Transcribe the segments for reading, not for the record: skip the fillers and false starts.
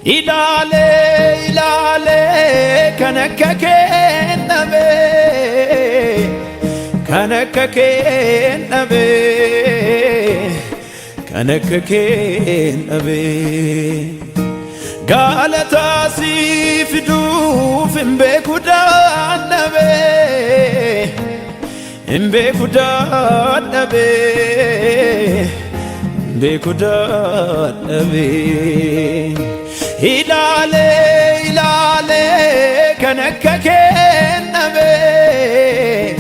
Ilaalee ilaalee kan akka kee dhabee, kan akka kee dhabee, kan akka kee dhabee. Galataa si fiduuf hin beeku dadhabee, hin beeku dadhabee, hin beeku dadhabee. Ilaalee ilaalee kan akka kee dhabee,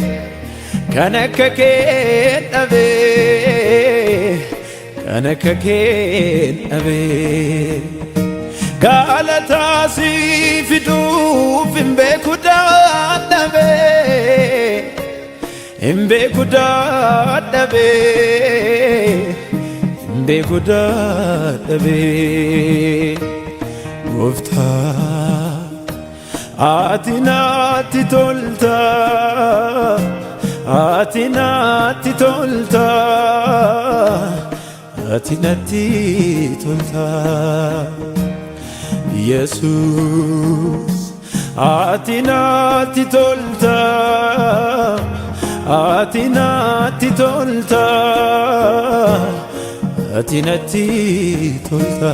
kan akka kee dhabee, kan akka kee dhabee. Galataa si fiduuf hin beeku dadhabee, hin beeku dadhabee, hin beeku dadhabee. Gooftaa, ati natti tolta, ati natti tolta, ati natti tolta. Yesus, ati natti tolta, ati natti tolta, ati natti tolta.